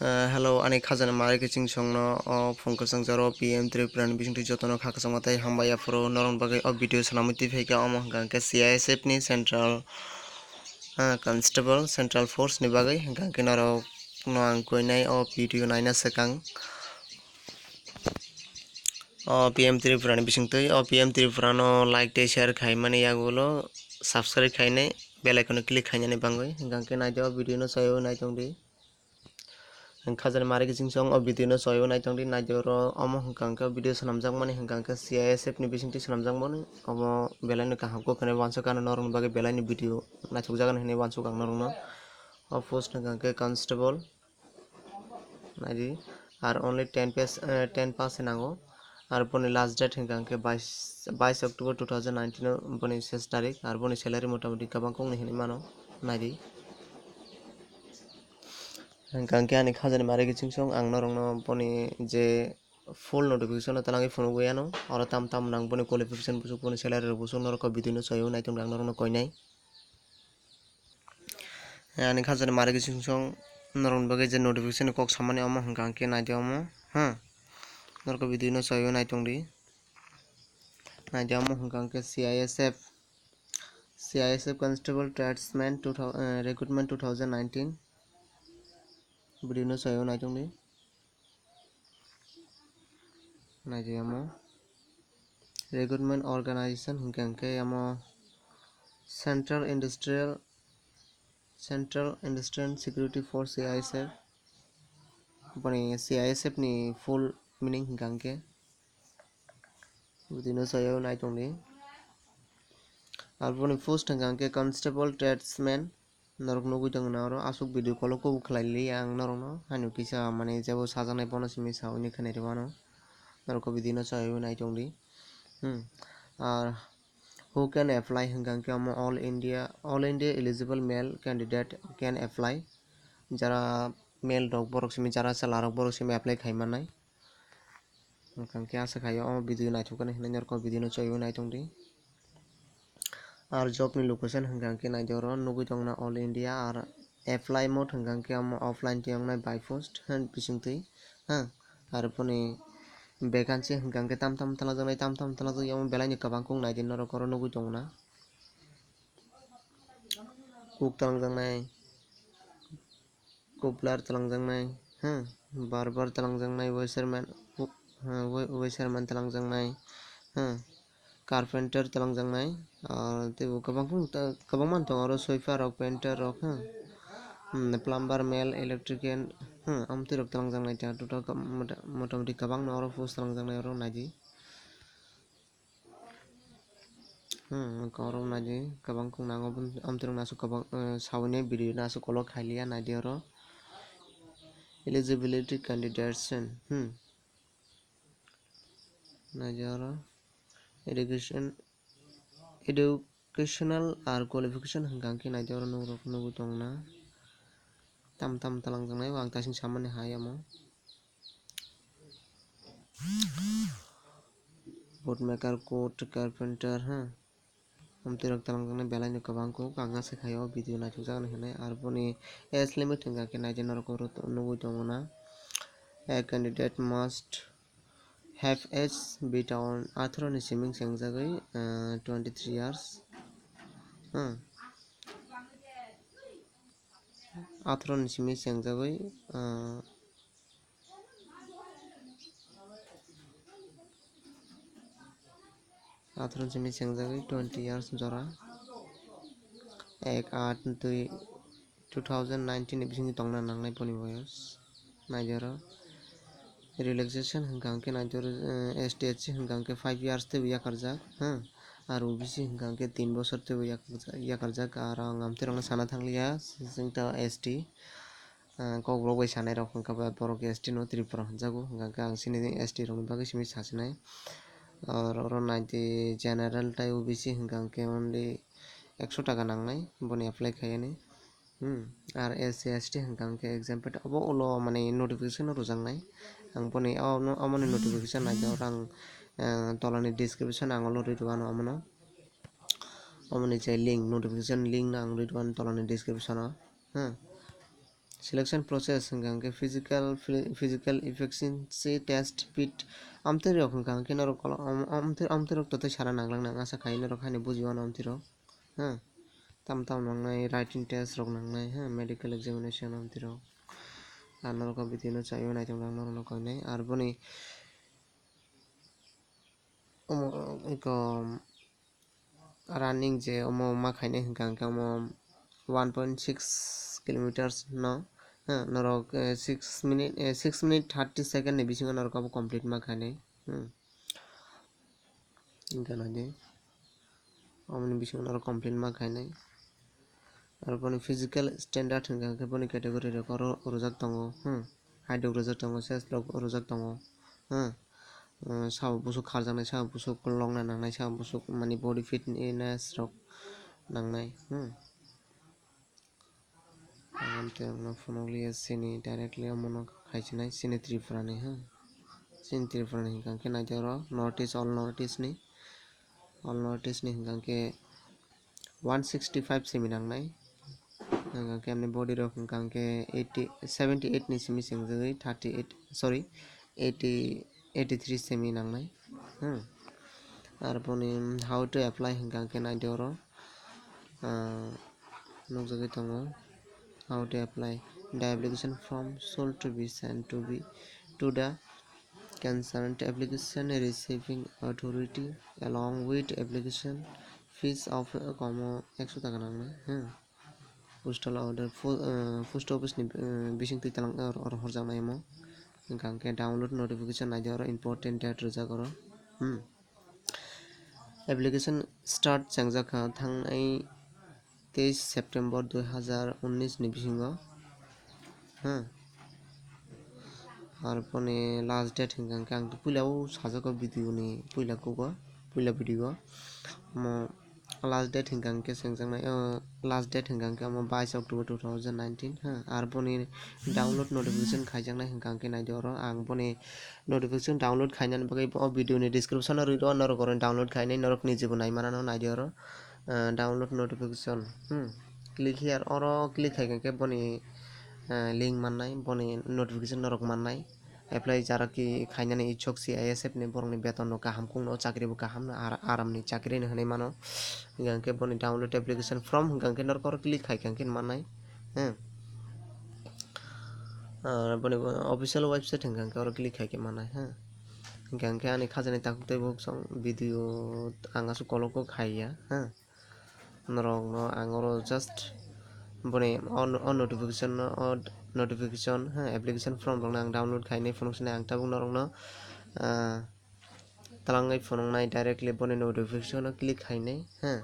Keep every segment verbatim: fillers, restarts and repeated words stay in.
Uh, hello, ani khajani mari kiching songno o phung kwchang jaro P M Tripura ni bisingtwi jotono kha kwchangma tei hambai yaphuru norokni bagwi o video swnamwi twi phaikha, omo hwnkha hwnkhe C I S F ni central, uh, constable, central force ni bagwi hwnkha hwnkhe norokno ang koinai o video naina swkang. O P M Tripura ni bisingtwi, o P M Tripura no like tei share khaimani yagulo subscribe khainai, bell icon no click khainani bangwi. Hwnkha hwnkhe naidi o video no chaywi naitongdi. Ang khajani mari kiching song o video no chaywi naitongdi, naidi oro omo hwnkha hwnkhe video swnamjakmani hwnkha hwnkhe C I S F ni bisingtwi swnamjakmani, omo belai no kaham kok hwnwi uansuk ano norokni bagwi belai ni video naithokjakgani hwnwi uansuk ang norokno. O post hwnkha hwnkhe constable. Naidi, ar only ten pass, eh, ten pass se nango. Ar boni last date hwnkha hwnkhe bais, bais October two thousand nineteen o boni ses tarik, ar boni salary motamoti kwbang kok ni hinwi mano, naidi. Hwnkha hwnkhe ani khajani mari kiching song ang norokno boni je full notification no talangwi phunugwi ano, oro tam tam nang boni qualification busuk, boni salary rok busuk norokno video no chaywi naitongdi ang norokno koinai. Ani khajani mari kiching song norokni bagwi je notification ni kok samani omo hwnkha hwnkhe naidi omo, ha. Norokno video no chaywi naitongdi. Naidi omo hwnkha hwnkhe C I S F, C I S F Constable Tradesman two thousand, eh, Recruitment two thousand nineteen. Video no chaywi naitongdi. Naidi omo recruitment organization hwnkha hwnkhe omo Central Industrial, Central Industrial Security Force, C I S F. Boni C I S F ni full meaning hwnkha hwnkhe video no chaywi naitongdi. Aboni post hwnkha hwnkhe constable tradesman. Norok nugwi tongna oro aswk video call o kubuk khlai li ang norokno, haino kisa mane jebo sajaknai bono simi sa hwnwi khnai rw mano. Norok o video no chaywi naitongdi. Hmm. Ar who can apply hwnkha hwnkhe omo all India, all India eligible male candidate can apply. Jara male rok borok simi, jara chwla rok borok simi apply khai mannai. Hwnkha hwnkhe asa khaio o video naithok khe hinwi norok o video no chaywi naitongdi. Ar job ni location hwnkha hwnkhe naidi oro nugwi tongna all India, ar apply mode hwnkha hwnkhe omo offline tei wngnai by post, ha, bisingtwi, ha. Ar boni vacancy hwnkha hwnkhe tam tam talajaknai, tam tam talajakya omo belai ni kwbang kok naidi norok oro nugwi tongna. Kok talangjaknai. Cobbler talangjaknai, ha, barber talangjaknai, washerman, ha, wa-, washerman talangjaknai, ha, carpenter talangjaknai, ah, teibo kwbang khe ta-, kwbangma tongo oro, sweeper rok, painter rok, ha, hmm, plumber, male, electrician, ha, amtwi rok talangjaknai, ta total mota-, motamoti kwbangno oro post talangjaknai oro naidi. Hmm, wngkha oro naidi kwbang kok nango, amtwrwngno aswk kwbang, eh, sawini video no aswk kolok khailiya naidi oro. Eligibility candidates, hmm. Naidi oro education, educational ar qualification hwnkha hwnkhe naidi oro nugrok nugwi tongna. Tam tam talangjaknai, ang tasing samani hai omo. Board maker, coat, carpenter, ha. Amtwi rok talangjaknai belai no kwbang kok, ang asa khaio video naithokjaknai hinwi. Ar boni age limit hwnkha khe naidi norok oro nugwi tongo na. A candidate must have age between atharo ni simi chengjagwi, ah, twenty three years. Hmm. Atharo ni simi chengjagwi, ah, Atharo simi chengjagwi twenty years jora. Ek aat dui two thousand nineteen ni bisingtwi tongna nangnai boni boyos. Naidi oro relaxation hwnkha hwnkhe naidi oro, eh, S T S C hwnkha hwnkhe five years teibo yakarjak, ha. Ar O B C hwnkha hwnkhe tin bosor teibo yakarjak, yakarjak. Aro ang amtwi rokno sana thangliya, chwng ta S T. Ah, Kokborok bai sanai rok hwnkha ba borok S T no Tripura hwnjago, hwnkha khe ang chini S T rokni bagwi simi sachinai. Oro, oro naidi general tei O B C hwnkha hwnkhe only ekso taka nangnai boni apply khaiyani. Hmm, ar S C S T hwnkha hwnkhe exam pad obo ulo mane notification o rwjaknai. Ang boni o, omoni notification naidi oro ang, eh, tolani description ang ulo rwi rwano omono. Omoni je link, notification link no ang rwi rwano tolani description o. Hmm. Selection process hwnkha hwnkhe physical, phy-, physical efficiency test, fit, amtwi rok hwnkha hwnkhe norok kolo-, am-, amtwi, amtwi rok totwi sana nanglang nang asa khai norok haino bujiwano amtwi rok. Ha, tam tam nangnai, writing test rok nangnai, ha, medical examination amtwi rok. Ar norok o video no chaiwi naitong lang norok no koinai. Ar boni omo eko running je omo ma khainai hwnkha hwnkhe omo one point six kilometers no, ha, norok, eh, six minute, eh, six minute thirty second ni bisingo norok abo complete ma khainai. Hmm. Hwnkha naidi. Omoni bisingo norok complete ma khainai. Aro boni physical standard hwnkha hwnkhe boni category rok oro rwjak tongo, hmm. Height rok rwjak tongo, size rok rwjak tongo, hmm. Uh, sabo busuk kharjaknai, sabo busuk lokna nangnai, sabo busuk mani body fitness rok nangnai, hmm. Ang tei ang no phunukliya chini directly omono khaisinai chini Tripura ni, ha. Chini Tripura ni hwnkha khe naidi oro North East, all North East ni, all North East ni hwnkha khe one sixty five simi nangnai. Hwnkha khe ani body rok hwnkha khe eighty, seventy eight ni simi chengjagwi thirty eight, sorry, eighty, eighty three simi nangnai. Hmm. Ar boni how to apply hwnkha khe naidi oro, ah, nukjagwi tongo. How to apply? The application form should to be sent to be to the concerned application receiving authority along with application fees of, uh, komo ekso taka nangnai, hmm. Postal order, fu-, uh, post office ni, uh, bising twi talang or, or horjaknai omo. Hwnkha khe download notification naidi oro important date rwjak oro. Hmm. Application start chengjak kha thangnai teis September dui hazar unnis ni bisingo. Hmm. Ar boni last date hwnkha khe ang puila o sajak o video ni puila kugo, puila video. Omo last date hwnkha khe chengjaknai, o last date hwnkha khe omo bais October two thousand nineteen, ha. Ar boni download notification khaijaknai hwnkha khe naidi oro ang boni notification download khainani bagwi o video ni description o rwi rw norok oro download khainai norok nijebo nai manano naidi oro, ah, download notification, hmm, click here, oro click khai khe boni, ah, link mannai, boni notification norok mannai. Apply jara ki khainani ichuk C I S F ni borokni betonno kaham, kungno chakribo kaham, ar-, aramni chakri hinwi mano. Hwnkha khe boni download application form hwnkha khe norok oro click khai kha khe mannai, he. Ah, boni official website hwnkha khe oro click khai khe mannai, he. Hwnkha khe ani khajani takhuk tei bukhuk song video ang aswk kolok o khaiya, he. Norokno ang oro just boni o, o notification no, o notification, ha, application form rokno ang download khainai phunuk sinai ang tabuk norokno, ah, twlangwi phunuknai directly boni notification o click khainai, ha.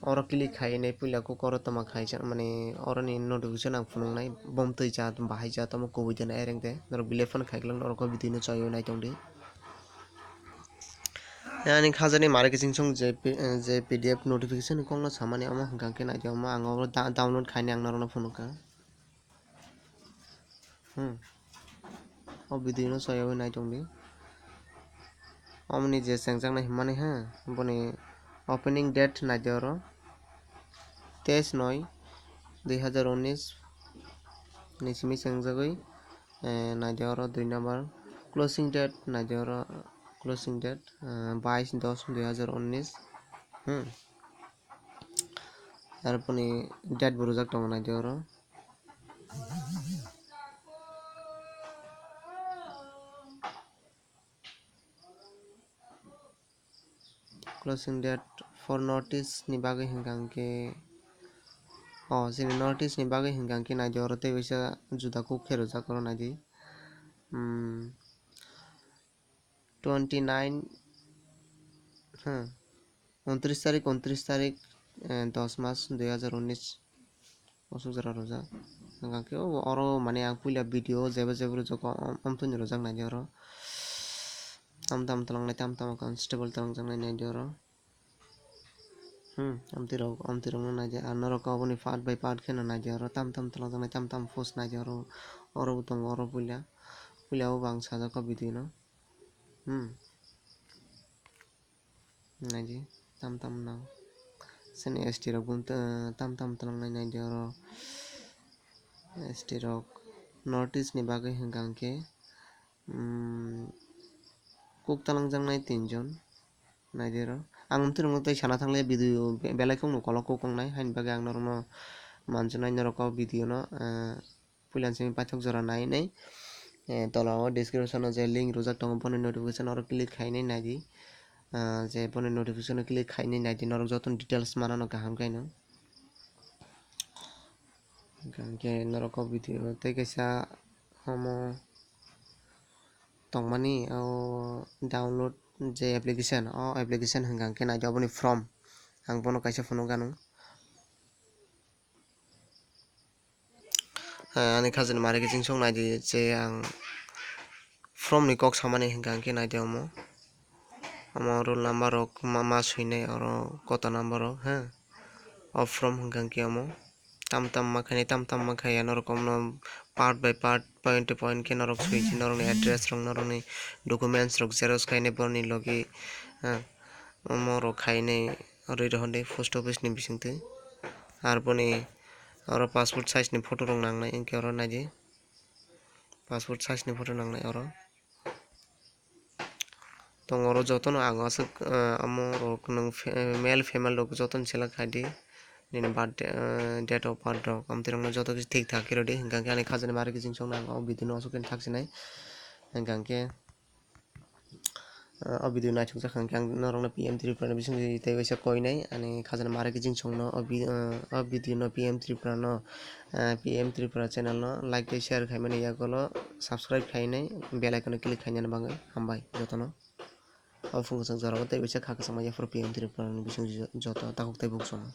Oro click khainai puila kok oro toma khaijak mani oroni notification ang phunuknai bom twi jat bahai jat omo kubui de na ereng de norok belai phano khaiklak norok o video no chaywi naitongdi. Ani khajani mari kiching song je P-, je P D F notification ni kokno samani omo hwnkha khe naidi omo ang oro da-, download khainai ang norokno phunukha. Hmm. O video no soyawi naitongdi. Omoni je chengjaknai hinmani ha, boni opening date naidi oro teis noi dui hazar unnis ni simi chengjagwi. Eh, naidi oro dui number closing date, naidi oro closing date, eh, bais dos dui hazar unnis. Hmm. Arponi date bo rwjak tongo naidi oro. Closing date for notice ni bagwi hwnkha hwnkhe, oh, chini notice ni bagwi hwnkha hwnkhe naidi oro tei waisa juda kuk khe rwjak oro naidi. Hmm, twenty nine, hmm, untris tarik, untris tarik, eh, dos mas dui hazar unnis. Osuk jora rwjak. Hwnkha khe o oro mane ang puila video jeba jeba rwjak o, om, omtwini rwjak naidi oro. Tam tam twlangnai, tam tam constable twlangjaknai naidi oro. Hmm, omtwi rok, omtwi rokno naidi. Ar norok oboni part by part kheno naidi oro. Tam tam twlangjaknai, tam tam post naidi oro. Oro bo tongo oro puila. Puila o bo ang sajak o video no. Hmm. Naidi, tam tam no. Chini S T rok bo tam tam twlangnai naidi oro. S T rok North East ni bagwi hwnkha hwnkhe, um, kuk talangjaknai tinjon. Naidi oro. Ang amtwi rokno tei sana thangle video be-, belai kheno kolok kuk wngnai, haini bagwi ang norokno manjaknai norok o video no, ah, puila simi paithak jora nai nai. Eh, tola o description o je link rwjak tongo, boni notification oro click khainai naidi. Ah, je boni notification o click khainai naidi, norok jotono details manano kaham khaino. Hwnkhe norok o video tei kaisa omo tongmani o download je application, o application hwnkha hwnkhe naidi oboni from ang bono kaisa phunukganu. Ah, ani khajani mari kiching song naidi je ang from ni kok samani hwnkha hwnkhe naidi omo. Omo roll number rok ma, ma swinai oro koto number rok, ha. O from hwnkha hwnkhe omo. Tam tam ma khainai, tam tam ma khaiya norok omo part by part, point to point khe norok swi di, norokni address rok, norokni documents rok xerox khainai boroni logi, ha. Omo rok khainai rwi rohordi post office ni bisingtwi. Ar boni oro passport size ni photo rok nangnai, hwnkhe oro naidi. Passport size ni photo nangnai oro. Tongo oro jotono ang aswk, ah, omo rok nwng fe-, male female rok jotono select khaidi. Nini birthday, ah, date of birth rok, amtwi rokno joto khe thik thak khe rwdi, hwnkha hwnkhe ani khajani mari kiching song nang o video no aswk khe thak sinai. Hwnkha hwnkhe, ah, o video naithok jak hwnkhe ang norokno P M Tripura ni bisingtwi tei kaisa koinai ani khajani mari kiching song no o vi-, ah, o video no P M Tripura no, ah, P M Tripura channel no like tei share khaimani yagulo subscribe khainai bell icon no click khainani bagwi hambai jotono. O phung kwchang jorao tei kaisa kha kwchangma yaphuru P M Tripura ni bisingtwi joto takhuk tei bukhuk songma.